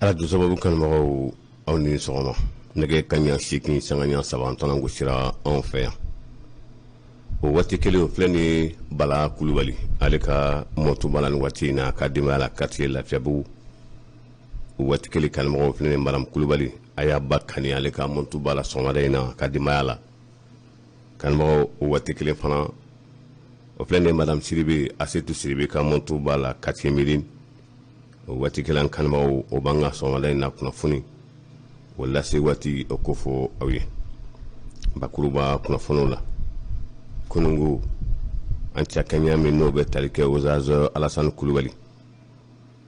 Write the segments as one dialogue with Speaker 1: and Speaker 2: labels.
Speaker 1: Arajo sababu kanubagaw, aw ni sɔgɔma. Nɛgɛ kaɲa 8 sanga ɲa 3 tɔnɔ gosira anw fɛ yan. O waati kelen o filɛ ni Bala Kulubali, ale ka mɔtuba la nin waati in na, a ka denbaya la, quartier Lafiyabugu. O waati kelen, kanubagaw, filɛ ni Madame Kulubali, a y'a ba kani, ale ka mɔtuba la sɔgɔmada in na, a ka denbaya la. Kanubagaw, o waati kelen fana, o filɛ ni Madame Siribe, Asetu Siribe ka mɔtuba la, quartier Médine. O waati kelen, kanubagaw, o b'an ka sɔgɔmada in na kunnafoni o lase waati o ko fɔ aw ye bakuruba kunnafoniw la. Kunungo, an cakɛɲa min n'o bɛ tali kɛ Oustaz Alasani Kulubali,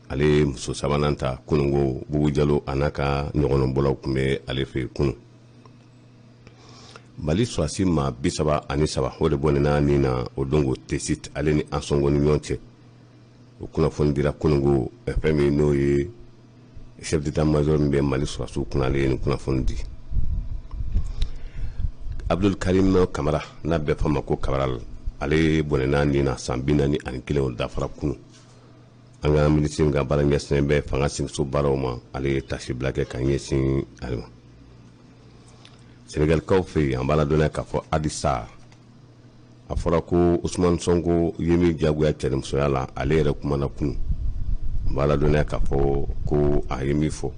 Speaker 1: ale ye muso sabanan ta kunungo. Bubu Jalo a n'a ka ɲɔgɔnnabɔlaw tun bɛ ale fɛ yen kunun. Mali sɔrɔdasi maa 33, o de bɔnɛna nin na o dongo Tesit ale ni Ansɔngo ni ɲɔgɔn cɛ. O kunnafoni dira kunungo. Fɛn min n'o ye chef d'état major min bɛ Mali sɔrɔdasiw kunna, ale ye nin kunnafoni di. Abdul Karim Kamara, n'a bɛ fɔ a ma ko Kabral, ale bɔnɛna nin na san 41, o dafara kunun. An ka minisiri ka baara ɲɛsinnen bɛ fanga sinso baaraw ma, ale ye tasibila kɛ ka ɲɛsin ale ma. Senegalikaw fɛ yen, an b'a ladɔnniya k'a fɔ Adji Sarr, a fɔra ko Ousmane Sonko ye min jagoya cɛnimusoya la, ale yɛrɛ kumana kunun. An b'a ladɔnniya k'a fɔ ko a ye min fɔ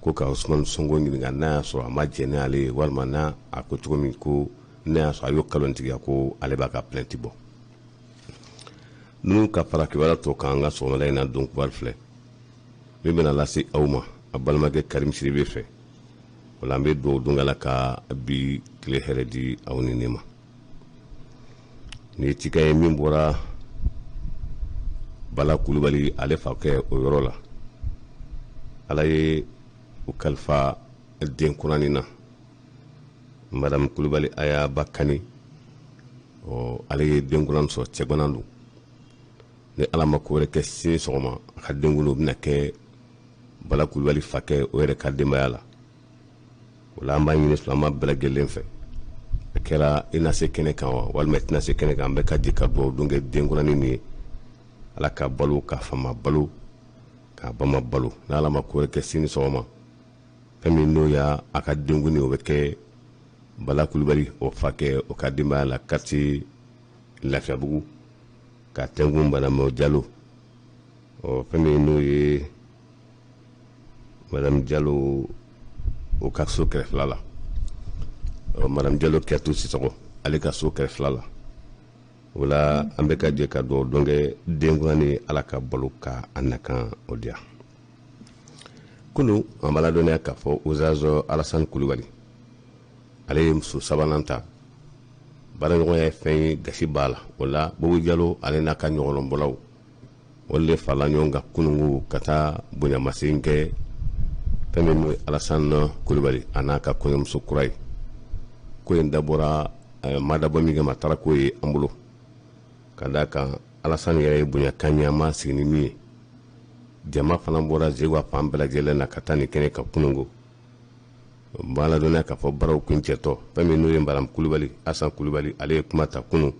Speaker 1: ko ka Ousmane Sonko ɲininka n'a y'a sɔrɔ a ma jɛn n'ale ye, walima n'a a ko cogo min ko n'a y'a sɔrɔ a y'o kalontigiya, ko ale b'a ka plainte bɔ. Ninnu ka fara kibaruya tɔ kan, an ka sɔgɔmada in na don kibaru filɛ min bɛna lase aw ma a balimakɛ Karim Siribe fɛ. O la, an bɛ dugawu don la ka bi tile hɛrɛ di aw ni ne ma. Ni cikan ye min bɔra Bala Kulubali, ale fakɛ o yɔrɔ la, Ala ye u kalifa den kuranin na. Madame Kulubali a y'a ba kani, ɔ ale ye den kura sɔrɔ, cɛgana don. Ni Ala ma ko wɛrɛ kɛ, sini sɔgɔma a ka denkundi bɛna kɛ Bala Kulubali fakɛ o yɛrɛ ka denbaya la. O la, an b'a ɲini silamɛ bɛɛ lajɛlen fɛ, a kɛra i na se kɛnɛ kan wa, walima i tɛna se kɛnɛ kan, an bɛ ka jɛ ka dugawu don kɛ denkuranin nin ye. Ala ka balo ka fama balo k'a ba ma balo. Ni Ala ma ko wɛrɛ kɛ, sini sɔgɔma, fɛn min n'o y'a a ka denkundi, o bɛ kɛ Bala Kulubali o fakɛ o ka denbaya la, quartier Lafiyabugu, ka tɛnkun Madame Jalo. Ɔ fɛn min n'o ye Madame Jalo o ka so kɛrɛfɛla la, ɔ Madame Jalo Kɛtu Sisɔgɔ, ale ka so kɛrɛfɛla la. O la, an bɛ ka jɛ ka dugawu don kɛ denkuranin, Ala ka balo ka a nakan o diya. Kunun, an b'a ladɔnniya k'a fɔ Oustaz Alasani Kulubali, ale ye muso sabanan ta. Baaraɲɔgɔnya ye fɛn ye, gasi b'a la. O la, Bobo Jalo ale n'a ka ɲɔgɔnlɔnbɔlaw, olu de farala ɲɔgɔn kan kununko ka taa bonyamasegin kɛ fɛn min n'o ye Alasani Kulubali a n'a ka kɔɲɔmuso kura ye. Ko in dabɔra ma dabɔ min kama, a taara ko ye an bolo ka d'a kan Alasani yɛrɛ ye bonyakan ye, an ma sigi ni min ye. Jama fana bɔra Zeguwa fan bɛɛ lajɛlen na ka taa nin kɛnɛ kan kununko. N b'a ladɔnniya k'a fɔ baaraw kuncɛtɔ, fɛn min n'o ye Madame Kulubali, Asan Kulubali, ale ye kuma ta kunun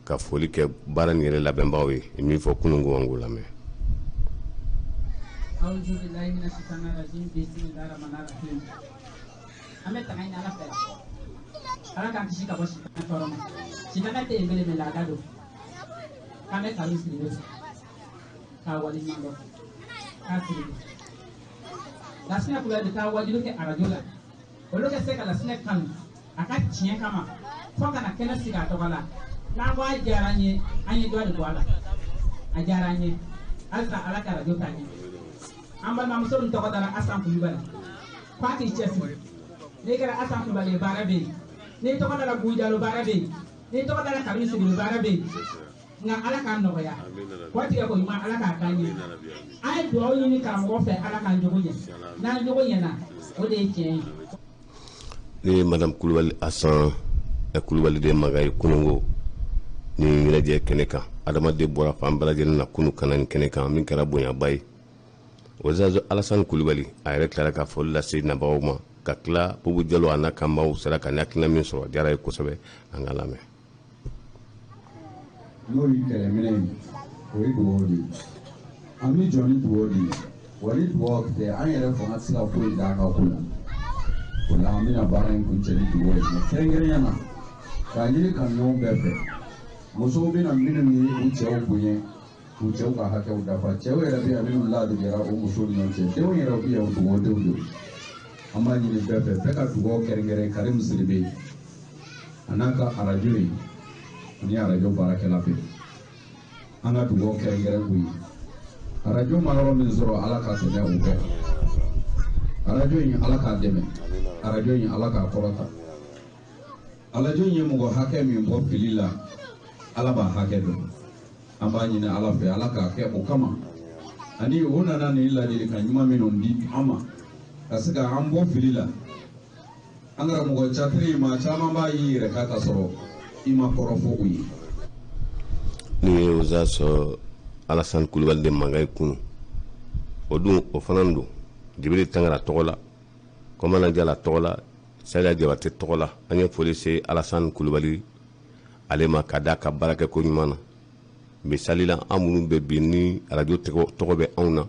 Speaker 1: ka foli kɛ baara nin yɛrɛ labɛnbagaw ye. Min fɔ kunun ko, an k'o lamɛn.
Speaker 2: أعوذ بالله من الشيطان الرجيم بسم الله الرحمن الرحيم. An bɛ tanga ɲini Ala fɛ, Ala k'an kisi ka bɔ sitanɛ tɔɔrɔ ma. Sitanɛ tɛ yen bilen, mɛ laada don. K'an bɛ kalo siri k'a waleɲuman dɔn k'a siri. Lasinɛ Kulubali bɛ taa wajulu kɛ arajo la, olu ka se ka Lasinɛ kanu a ka tiɲɛ kama fo ka na kɛnɛ sigi a tɔgɔ la. N'an ko a diyara an ye, an ye dɔ de bɔ a la. A diyara an ye halisa, Ala ka arajo taa ɲɛ. An balimamuso min tɔgɔ dara Asan Kulubali, k'a k'i cɛsiri. N'i kɛra Asan Kulubali ye, baara bɛ yen. N'i tɔgɔ dara Bubu Jalo, baara bɛ yen. N'i tɔgɔ dara Karimu Sidibe, baara bɛ yen. Nka Ala k'a nɔgɔya, kɔ tigɛ ko ɲuman, Ala k'a k'an ye. An ye dugawu ɲini karamɔgɔ fɛ, Ala k'an jogo ɲɛ. N'an jogo ɲɛna, o de ye tiɲɛ ye.
Speaker 1: Ni ye Madame Kulubali, Asan Kulubali de maga ye kununko ni ɲɛnajɛ kɛnɛ kan. Adamaden bɔra fan bɛɛ lajɛlen na kunu ka na nin kɛnɛ kan, min kɛra bonyaba ye. Oustaz Alasani Kulubali a yɛrɛ tilara ka foli lase nabagaw ma, ka tila Bubu Jalo a n'a ka maaw sera ka hakilina min sɔrɔ, a diyara ye kosɛbɛ. An ka lamɛn.
Speaker 3: N'o ye kɛlɛminɛ ye, o ye dugawu de ye. An bɛ jɔ ni dugawu de ye. Wa ni dugawu tɛ, an yɛrɛ fanga tɛ se ka foyi d'an ka ko la. O la, an bɛna baara in kuncɛ ni dugawu ye, mais kɛrɛnkɛrɛnya na, k'a ɲini kanuɲɔgɔn bɛɛ fɛ, musow bɛna minnu ye u cɛw bonya, k'u cɛw ka hakɛw dafa. Cɛw yɛrɛ bɛ yan minnu laadegera o musow ni ɲɔgɔn cɛ, denw yɛrɛ bɛ yan, dugawudenw don. An b'a ɲini bɛɛ fɛ, bɛɛ ka dugawu kɛrɛnkɛrɛn Karim Sidibe a n'a ka arajo ye ani arajo baarakɛla bɛɛ. An ka dugawu kɛrɛnkɛrɛn k'u ye. Arajo ma yɔrɔ min sɔrɔ, Ala ka tɛmɛ o bɛɛ kan. Arajo in, Ala k'a dɛmɛ. Arajo in, Ala k'a kɔrɔta. Arajo in ye mɔgɔ hakɛ min bɔ fili la, Ala b'a hakɛ dɔn. An b'a ɲini Ala fɛ, Ala k'a kɛ o kama, ani o nana nin ladilikan ɲuman minnu di an ma ka se ka an bɔ fili la. An karamɔgɔ catiri, maa caman b'a y'i yɛrɛ kan ka sɔrɔ i ma kɔrɔfɔ u ye.
Speaker 1: Nin ye Oustaz Alassane Kulubali de mankan ye kunun. O dun, o fana don Jibiri Tangara tɔgɔ la, Kɔmana Jala tɔgɔ la, Saliya Jabate tɔgɔ la, an ye foli se Alassane Kulubali ale ma ka d'a ka baarakɛ ko ɲuman na. Misali la, an minnu bɛ bi ni arajo tɔgɔ bɛ anw na,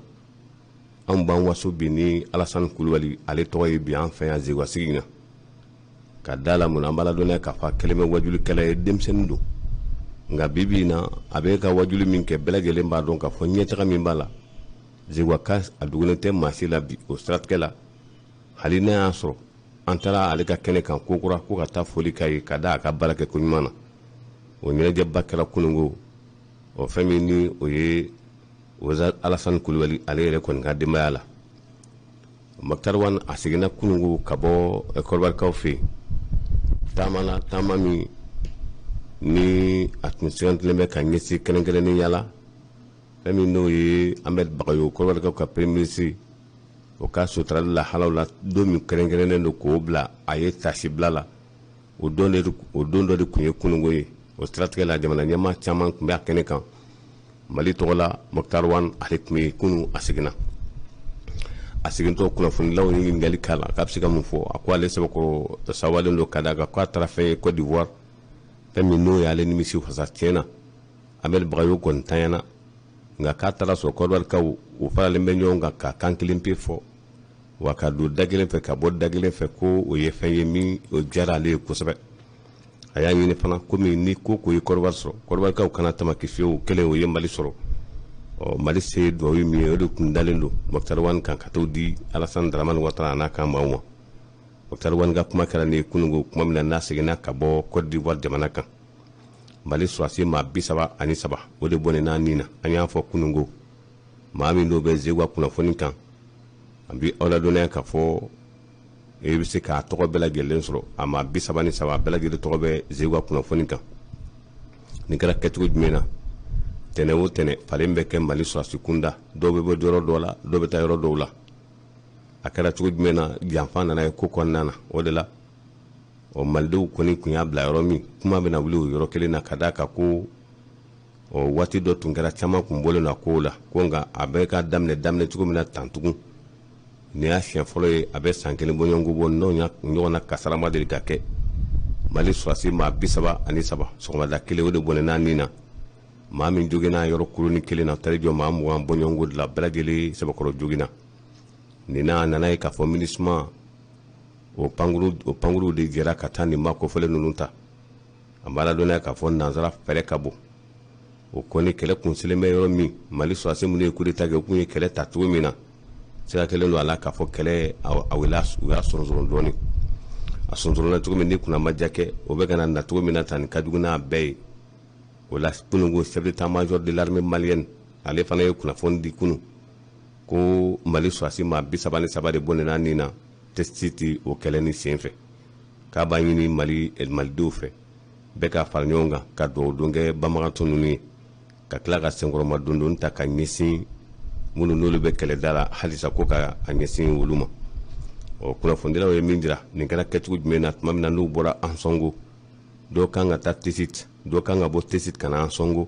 Speaker 1: anw b'an waso bi ni Alassane Kulubali ale tɔgɔ ye bi an fɛ yan Zeguwa sigi na. Ka da la mun na? An b'a ladɔnniya k'a fɔ a kɛlen bɛ wajulikɛla ye, denmisɛnnin don, nka bi bi in na, a bɛ ka wajuli min kɛ, bɛɛ lajɛlen b'a dɔn k'a fɔ ɲɛtaga min b'a la Zeguwa ka, a dogolen tɛ maa si la bi. O siratigɛ la, hali n'a y'a sɔrɔ an taara ale ka kɛnɛ kan kokura ko ka taa foli k'a ye ka da a ka baara kɛ ko ɲuman na, o ɲɛnajɛba kɛra kununko. O fɛn min ni o ye Oustaz Alassane Kulubali ale yɛrɛ kɔni ka denbaya la. Moctar Ouane, a seginna kununko ka bɔ Kɔdiwarikaw fɛ yen taama la, taama min ni a tun sigantilen bɛ ka ɲɛsin kɛrɛnkɛrɛnnenya la fɛn min n'o ye Ahmed Bagayogo, Kɔdiwarikaw ka premier ministre, o ka suturali lahalaw la. Don min kɛrɛnkɛrɛnnen don k'o bila a ye tasibila la, o don dɔ de tun ye kununko ye. O siratigɛ la, jamana ɲɛmaa caman tun bɛ a kɛnɛ kan. Mali tɔgɔ la, Moctar Ouane ale tun bɛ kunun. A seginna, a segintɔ, kunnafonilaw ye ɲininkali k'a la k'a bɛ se ka mun fɔ. A ko ale sɛbɛkɔrɔ sawalen don ka d'a kan k'a taara fɛn ye Côte d'Ivoire, fɛn min n'o y'ale nimisi wasa. Tiɲɛ na, Ahmed Bagayogo kɔni tanyana, nka k'a taara sɔrɔ Kɔdiwarikaw u faralen bɛ ɲɔgɔn kan ka kan kelen pe fɔ, wa ka don da kelen fɛ ka bɔ da kelen fɛ, ko o ye fɛn ye min o diyara ale ye kosɛbɛ. A y'a ɲini fana, komi ni ko ko ye Kɔdiwari sɔrɔ, Kɔdiwarikaw kana tamaki fiyewu kelen o ye Mali sɔrɔ. Ɔ, Mali se duwawu min ye, o de tun dalen don Moctar Ouane kan ka t'o di Alassane Dramane Ouattara a n'a kan maaw ma. Moctar Ouane ka kuma kɛra nin ye kununko, kuma min na n'a seginna ka bɔ Côte d'Ivoire jamana kan. Mali sɔrɔdasi maa 33, o de bɔnɛ n'a nin na. An y'a fɔ kununko, maa min n'o bɛ Zeguwa kunnafoni kan, an bi aw ladɔnniya k'a fɔ e bɛ se k'a tɔgɔ bɛɛ lajɛlen sɔrɔ. A maa 33 bɛɛ lajɛlen tɔgɔ bɛ Zeguwa kunnafoni kan. Nin kɛra kɛcogo jumɛn na? Tɛnɛ o tɛnɛ, falen bɛ kɛ Mali sɔrɔdasi kunda, dɔw bɛ bɔ yɔrɔ dɔw la, dɔw bɛ taa yɔrɔ dɔw la. A kɛra cogo jumɛn na janfa nana ye ko kɔnɔna na? O de la, ɔ, malidenw kɔni tun y'a bila yɔrɔ min, kuma bɛna wuli o yɔrɔ kelen na, ka d'a kan ko ɔ, waati dɔ tun kɛra, caman kun bɔlen don a kow la ko, nka a bɛ ka daminɛ daminɛ cogo min na tan tugun, nin y'a siɲɛ fɔlɔ ye a bɛ san kelen bɔɲɔgɔnko bɔ, n'o ɲɔgɔnna kasara ma deli ka kɛ. Mali sɔrɔdasi maa 33, sɔgɔmada kelen, o de bɔnɛ n'a nin na. Maa min joginna yɔrɔ kurunin kelen na, tari jɔ maa 20 bɔɲɔgɔnko de la, bɛɛ lajɛlen sɛbɛkɔrɔ joginna. Nin n'a nana ye k'a fɔ MINUSMA o pankuru de jɛra ka taa nin maa kofɔlen ninnu ta. An b'a ladɔnniya k'a fɔ nansara fɛɛrɛ ka bon. O kɔni kɛlɛ kun selen bɛ yɔrɔ min, Mali sɔrɔdasi minnu ye coup d'état kɛ, u kun ye kɛlɛ ta cogo min na, sira kelen don a la k'a fɔ kɛlɛ a wula, u y'a sɔrɔ dɔɔnin. A sonsorola cogo min, ni kunna ma diya kɛ, o bɛ ka na cogo min na tan, nin ka jugu n'a bɛɛ ye. O la, kunun, chef d'état-major de l'armée malienne, ale fana ye kunnafoni di kunun ko Mali sɔrɔdasi maa 33 de bɔnɛna nin na Tessit o kɛlɛ ni sen fɛ, k'a b'a ɲini Mali malidenw fɛ, bɛɛ ka fara ɲɔgɔn kan ka dugawu don kɛ banbagatɔ ninnu ye, ka tila ka senkɔrɔma dondon ta ka ɲɛsin minnu n'olu bɛ kɛlɛda la halisa, ko ka a ɲɛsin olu ma. Ɔ, kunnafonidilaw ye min jira, nin kɛra kɛcogo jumɛn na? Tuma min na n'u bɔra Ansongo, dɔw kan ka taa Tessit, dɔw kan ka bɔ Tessit ka na Ansongo,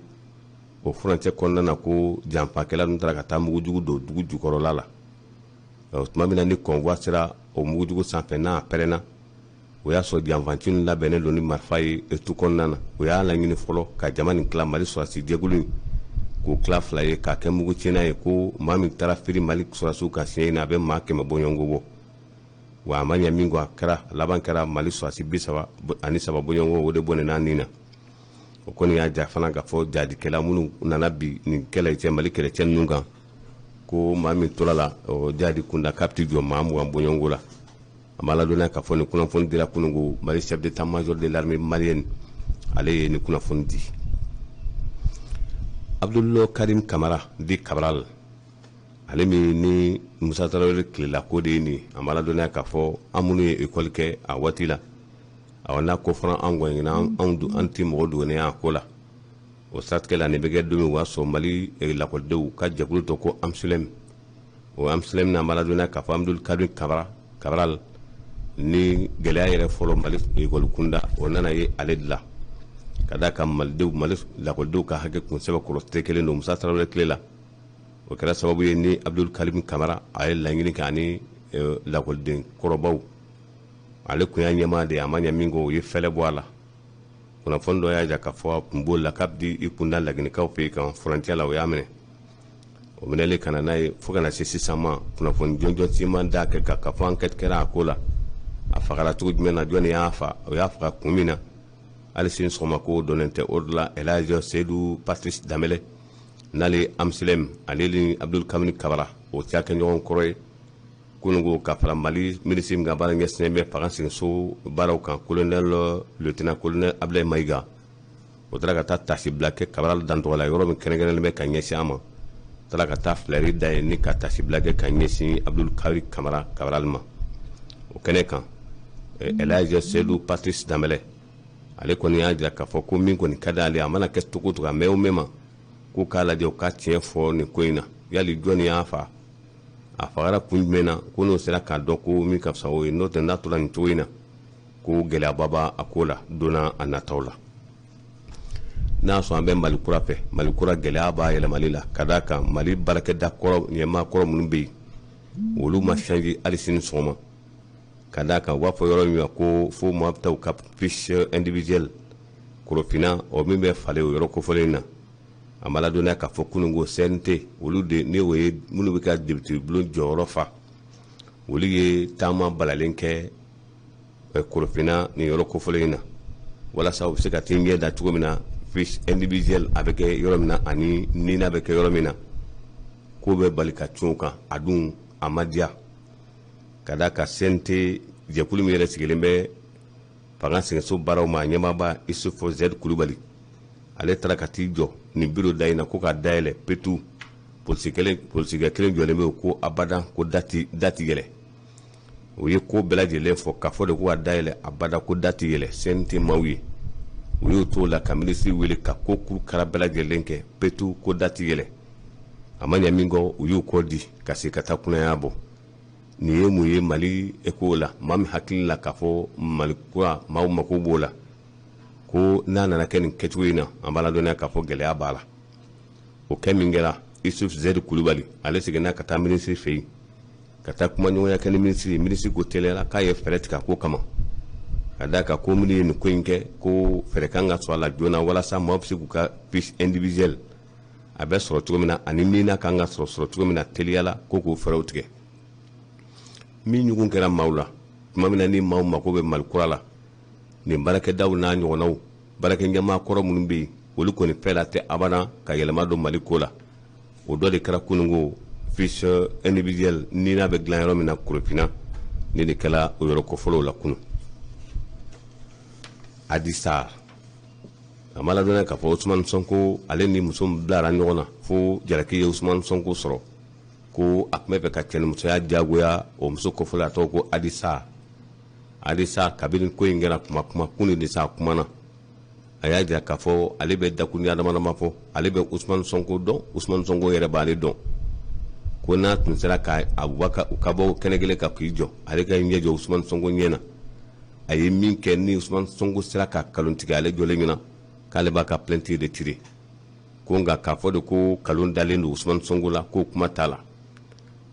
Speaker 1: o furancɛ kɔnɔna na, ko janfakɛla ninnu taara ka taa mugujugu don dugu jukɔrɔla la. Tuma min na ni convoi sera o mugujugu sanfɛ, n'a pɛrɛnna, o y'a sɔrɔ janfanci ninnu labɛnnen don ni marifa ye tu kɔnɔna na. O y'a laɲini fɔlɔ ka jama nin tila. Mali sɔrɔdasi jɛkulu in k'o tila fila ye k'a kɛ mugu cɛnna ye, ko maa min taara firi Mali sɔrɔdasiw kan siɲɛ in na, a bɛ maa 100 bɔɲɔgɔnko bɔ. Wa a ma ɲɛ min kɔ, a kɛra laban kɛra Mali sɔrɔdasi 33 bɔɲɔgɔnko, o de bɔnɛna nin na. O kɔni y'a jira fana k'a fɔ jadikɛla minnu nana bi nin kɛlɛcɛ Mali kɛlɛcɛ ninnu kan, ko maa min tora la jadi kunda k'a bɛ t'i jɔ maa 20 bɔɲɔgɔnko la. An b'a ladɔnniya k'a fɔ nin kunnafoni dira kununko Mali chef d'état-major de l'armée malienne, ale ye nin kunnafoni di. Abdul Karim Kamara dit Cabral, ale min ni Musa Tarawele tilela ko de ye nin, an b'a ladɔnniya k'a fɔ an minnu ye école kɛ a waati la, awa n'a ko fɔra an kɔni ɲɛna, an tɛ mɔgɔ dogonnen a ko la. O siratigɛ la, nin bɛ kɛ don min, o y'a sɔrɔ Mali lakɔlidenw ka jɛkulu tɔ ko Amsulɛm, o Amsulɛm na, an b'a ladɔnniya k'a fɔ Abdul Karim Cabral ni gɛlɛya yɛrɛ fɔlɔ Mali école kunda, o nana ye ale de la, ka d'a kan Malidenw, Mali lakɔlidenw ka hakɛ kun sɛbɛkɔrɔ tɛ kelen don Musa Tarawele tile la. O kɛra sababu ye ni Abdul Karim Kamara a ye laɲini kɛ ani lakɔliden kɔrɔbaw, ale kun y'a ɲɛmaa de ye. A ma ɲɛ min kɔ, o ye fɛlɛ bɔ a la. Kunnafoni dɔ y'a jira k'a fɔ a kun b'o la k'a bɛ di i kunda Laginɛkaw fɛ yen kan furancɛ la, o y'a minɛ. O minɛli ka na n'a ye fo ka na se sisan ma, kunnafoni jɔnjɔn si ma da kɛ k'a fɔ enquête kɛra a ko la, a fagara cogo jumɛn na, jɔnni y'a fa, o y'a faga kun min na, hali sini sɔgɔma ko dɔnnen tɛ. O de la, Elhaji Seydou Patrice Danbɛlɛ, n'ale Amsilɛm, ale ni Abdul Karim Kabara o cakɛɲɔgɔn kɔrɔ ye kununko, ka fara Mali minisiri min ka baara ɲɛsinnen bɛ fanga sigiso baaraw kan, colonel, lieutenant colonel Abdoulaye Maïga, o taara ka taa tasibila kɛ Cabral dantɔgɔ la, yɔrɔ min kɛrɛnkɛrɛnnen bɛ ka ɲɛsin a ma. Taara ka taa fleur da yen ni ka tasibila kɛ ka ɲɛsin Abdul Karim Kamara Cabral ma. O kɛnɛ kan, Elhaji Seydou Patrice Danbɛlɛ, ale kɔni y'a jira k'a fɔ ko min kɔni ka d'ale, a mana kɛ cogo o cogo, a mɛn o mɛn ma, k'u k'a lajɛ, u ka tiɲɛ fɔ nin ko in na, yali jɔnni y'a fa, a fagara kun jumɛn na, ko n'o sera k'a dɔn, ko min ka fisa o ye. N'o tɛ, n'a tora nin cogo in na, ko gɛlɛyaba b'a a ko la donna a nataw la. N'a sɔrɔ an bɛ Mali kura fɛ, Mali kura gɛlɛya b'a yɛlɛmali la, ka d'a kan Mali baarakɛda kɔrɔ, ɲɛmaa kɔrɔ minnu bɛ yen, olu ma changer hali sini sɔgɔma, ka d'a kan u b'a fɔ yɔrɔ min ma ko fo maa bɛ taa u ka fiche individuelle Korofina, o min bɛ falen o yɔrɔ kofɔlen in na. A ma ladɔnniya k'a fɔ kununko CNT, olu de ni o ye minnu bɛ ka député bulon jɔyɔrɔ fa, olu ye taama balalen kɛ Korofina nin yɔrɔ kofɔlen in na, walasa u bɛ se ka t'i ɲɛ da cogo min na fiche individuelle a bɛ kɛ yɔrɔ min na ani nina bɛ kɛ yɔrɔ min na, ko bɛ bali ka cun kan. A dun a ma diya, ka d'a kan CNT jɛkulu min yɛrɛ sigilen bɛ fanga sɛgɛnso baaraw ma, ɲɛmaaba Isufu Z Kulubali, ale taara ka t'i jɔ nin biro da in na ko ka dayɛlɛ petu, polisikɛ kelen jɔlen bɛ ko abada ko da ti yɛlɛ. O ye ko bɛɛ lajɛlen fɔ k'a fɔ de ko ka dayɛlɛ abada ko da ti yɛlɛ. CNT maaw ye, u y'o t'o la ka minisiri wele ka ko kurukara bɛɛ lajɛlen kɛ petu, ko da ti yɛlɛ. A ma ɲɛ min kɔ, u y'u kɔ di ka se ka taa kunnaya bɔ. Nin ye mun ye Mali eko la? Maa min hakili la k'a fɔ Mali kura maaw mako b'o la, ko n'a nana kɛ nin kɛcogo in na, an b'a ladɔnniya k'a fɔ gɛlɛya b'a la. O kɛ min kɛra, Isuf Zedi Kulubali, ale seginna ka taa minisiri fɛ yen ka taa kumaɲɔgɔnya kɛ ni minisiri ye. Minisiri ko teliyala k'a ye fɛɛrɛ tigɛ a ko kama, ka d'a kan ko minnu ye nin ko in kɛ, ko fɛɛrɛ kan ka sɔrɔ a la joona, walasa maaw bɛ se k'u ka fiche individuelle a bɛ sɔrɔ cogo min na, ani nina kan ka sɔrɔ cogo min na teliya la, ko k'o fɛɛrɛw tigɛ. Min ɲugun kɛra maaw la tuma min na ni maaw mako bɛ Mali kura la, nin baarakɛdaw n'a ɲɔgɔnnaw, baarakɛɲɛmaa kɔrɔ minnu bɛ yen, olu kɔni fɛla tɛ abada ka yɛlɛma don Mali ko la. O dɔ de kɛra kununko fiche individuelle nina bɛ dilan yɔrɔ min na Korofina, ni de kɛra o yɔrɔ kofɔlɔw la kunun. Adi Sarr, a ma ladɔnniya k'a fɔ Ousmane Sonko, ale ni muso min bilara ɲɔgɔn na fo jalaki ye Ousmane Sonko sɔrɔ ko a tun bɛ fɛ ka cɛnimusoya diyagoya, o muso kofɔlɔ, a tɔgɔ ko Adi Sarr. Adi Sarr, kabini ko in kɛra kuma kuma kun de sa, a kumana, a y'a jira k'a fɔ ale bɛ dakuruɲa dama dama fɔ, ale bɛ Ousmane Sonko dɔn, Ousmane Sonko yɛrɛ b'ale dɔn, ko n'a tun sera ka u ka bɔ kɛnɛ kelen kan k'i jɔ, ale ka ɲɛ jɔ Ousmane Sonko ɲɛ na, a ye min kɛ, ni Ousmane Sonko sera ka nkalon tigɛ ale jɔlen ɲɛna, k'ale b'a ka plainte retirer. Ko nka k'a fɔ de ko nkalon dalen don Ousmane Sonko la, k'o kuma t'a la.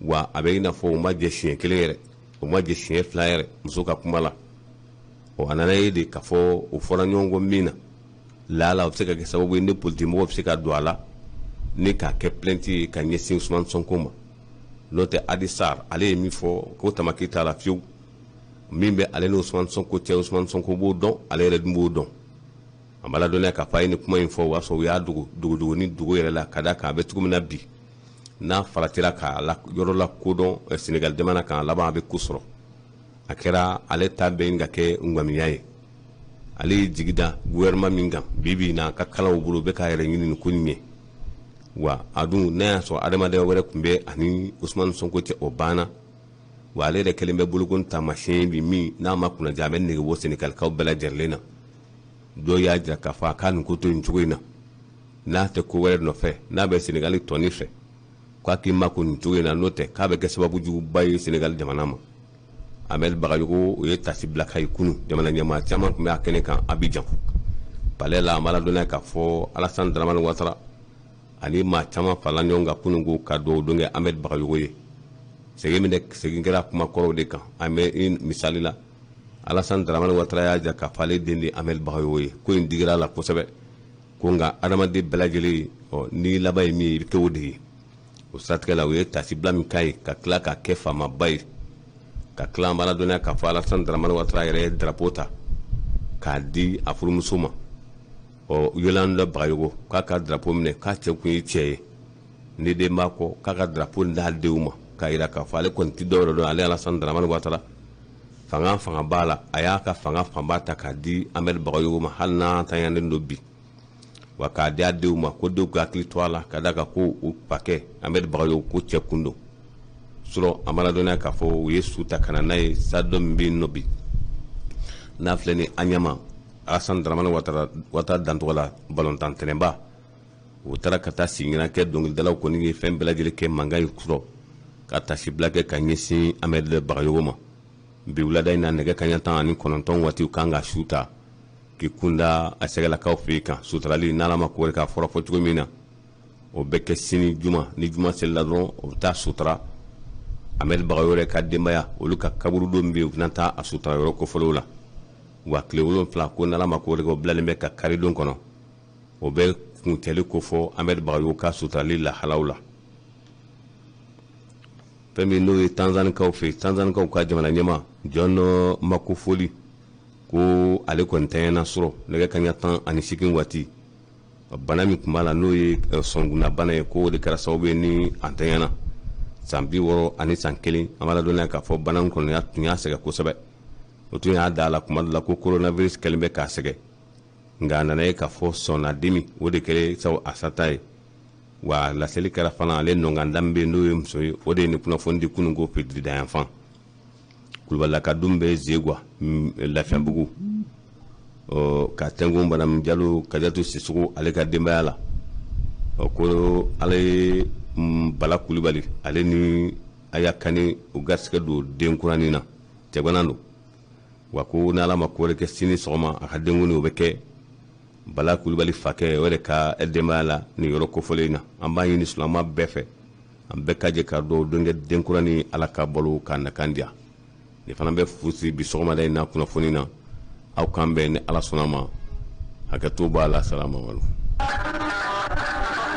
Speaker 1: Wa a bɛ i n'a fɔ u ma jɛ siɲɛ kelen yɛrɛ, u ma jɛ siɲɛ fila yɛrɛ muso ka kuma la. O a nana ye de k'a fɔ o fɔra ɲɔgɔn kɔ min na, laala o bɛ se ka kɛ sababu ye ni politique mɔgɔw bɛ se ka don a la. ni k'a kɛ plainte ye ka ɲɛsin Ousmane Sonko ma. N'o tɛ, Adji Sarr, ale ye min fɔ ko tamaki t'a la fiyewu. Min bɛ ale ni Ousmane Sonko cɛ, Ousmane Sonko b'o dɔn, ale yɛrɛ dun b'o dɔn. An b'a ladɔnniya k'a fɔ a ye nin kuma in fɔ, o y'a sɔrɔ u y'a dogo dogodogo ni dogo yɛrɛ la, ka d'a kan a bɛ cogo min na bi, n'a faratira k'a la yɔrɔ la kodɔn Senegal jamana kan, a laban a bɛ ko sɔrɔ. A kɛra ale ta bɛ ɲini ka kɛ ŋamiya ye. Ale ye jigi da gouvernement min kan bi bi in na, a ka kalanw bolo bɛ k'a yɛrɛ ɲini nin ko nin ye. Wa a dun, n'a y'a sɔrɔ adamadenya wɛrɛ tun bɛ ani Ousmane Sonko cɛ, o banna. Wa ale yɛrɛ kɛlen bɛ bolokon taamasiyɛn bi min n'a ma kunnaja, a bɛ nege bɔ Senegalikaw bɛɛ lajɛlen na. Dɔw y'a jira k'a fɔ a k'a nin ko to nin cogo in na, n'a tɛ ko wɛrɛ nɔfɛ, n'a bɛ Senegali tɔni fɛ, k'a k'i makun nin cogo in na. N'o tɛ, k'a bɛ kɛ sababu juguba ye Senegali jamana ma. Ahmed Bagayogo, o ye tasibila ka ye kunu, jamana ɲɛmaa caman tun bɛ a kɛnɛ kan Abidjan palais la. An b'a ladɔnniya k'a fɔ Alassane Dramane Ouattara ani maa caman farala ɲɔgɔn kan kunun ko ka dugawu don kɛ Ahmed Bagayogo ye. Segin minɛ segin kɛra kuma kɔrɔw de kan. An bɛ misali la, Alassane Dramane Ouattara y'a jira k'a fɔ ale den de Ahmed Bagayogo ye. Ko in digira a la kosɛbɛ, ko nka adamaden bɛɛ lajɛlen, ɔ n'i laban ye min ye, i bɛ kɛ o de ye. O siratigɛ la, u ye tasibila min k'a ye ka tila k'a kɛ faamaba ye, ka tila an b'a ladɔnniya k'a fɔ Alassane Dramane Ouattara yɛrɛ ye drapeau ta k'a di a furumuso ma, ɔ Yolande Bagayogo, k'a ka drapeau minɛ, k'a cɛ kun ye cɛ ye ni den b'a kɔ, k'a ka drapeau d'a denw ma, k'a yira k'a fɔ ale kɔni tɛ dɔwɛrɛ dɔn. Ale Alassane Dramane Ouattara, fanga fanga b'a la, a y'a ka fanga fanba ta k'a di Ahmed Bagayogo ma, hali n'a tanyalen don bi, wa k'a di a denw ma, ko denw ka hakili to a la, ka d'a kan ko u fakɛ Ahmed Bagayogo ko cɛ kun don sɔrɔ. An b'a ladɔnniya k'a fɔ u ye su ta ka na n'a ye stade min bɛ yen nɔ bi, n'a filɛ ni Anyama, Alassane Dramane Ouattara dancogo la, balontan tɛnɛnba, u taara ka taa sigira kɛ. Dɔnkilidalaw kɔni ye fɛn bɛɛ lajɛlen kɛ mankan in sɔrɔ ka tasibila kɛ ka ɲɛsin Ahmed Bagayogo ma. Bi wulada in na, nɛgɛ kaɲa 19 waati, kan ka su ta k'i kunda a sɛgɛlakaw fɛ yen kan suturali. N'Ala ma ko wɛrɛ k'a fɔra fɔ cogo min na, o bɛ kɛ sini juma. Ni juma selila dɔrɔn, o bɛ taa sutura Ahmed Bagayogo yɛrɛ ka denbaya, olu ka kaburudo min bɛ yen, u bɛna taa a sutura yɔrɔ kofɔlenw la. Wa tile 7 ko, n'Ala ma ko wɛrɛ kɛ, o bilalen bɛ ka karidon kɔnɔ, o bɛ kuncɛli kofɔ Ahmed Bagayogo ka suturali lahalaw la. Fɛn min n'o ye Tanzanikaw fɛ, Tanzanikaw ka jamana ɲɛmaa John Magufuli, ko ale kɔni tanyana sɔrɔ nɛgɛ kaɲa 18 waati. Bana min tun b'a la, n'o ye sɔnkunnabana ye, ko o de kɛra sababu ye ni a tanyana, san 61. An b'a ladɔnniya k'a fɔ bana in kɔni tun y'a sɛgɛn kosɛbɛ. O tun y'a da a la kuma dɔ la ko coronavirus kɛlen bɛ k'a sɛgɛn, nka a nana ye k'a fɔ sɔnnadimi, o de kɛra sababu a sata ye. Wa laseli kɛra fana, ale nɔnganda min bɛ yen, n'o ye muso ye, o de ye nin kunnafoni di kunun ko fitiridayanfan Kulubalilaka dun bɛ Zegwa Lafiyabugu, ka tɛnku Madame Jalo Kajatu Sisoko, ale ka denbaya la. Ɔ ko ale ye Bala Kulubali, ale ni Aya Kani, u garisɛgɛ don denkuranin na, cɛgana don. Wa ko ni Ala ma ko wɛrɛ kɛ, sini sɔgɔma a ka denkundi, o bɛ kɛ Bala Kulubali fakɛ, o yɛrɛ ka denbaya la nin yɔrɔ kofɔlen in na. An b'a ɲini silamɛ bɛɛ fɛ, an bɛɛ ka jɛ ka dɔw denkɛ denkuranin, Ala ka balo k'a nakan diya. Nin fana bɛ fu siri bi sɔgɔmada in na kunnafoni na. Aw kan bɛn ni Ala sɔnna ma. Hakɛto b'a la. Salamu aleykum.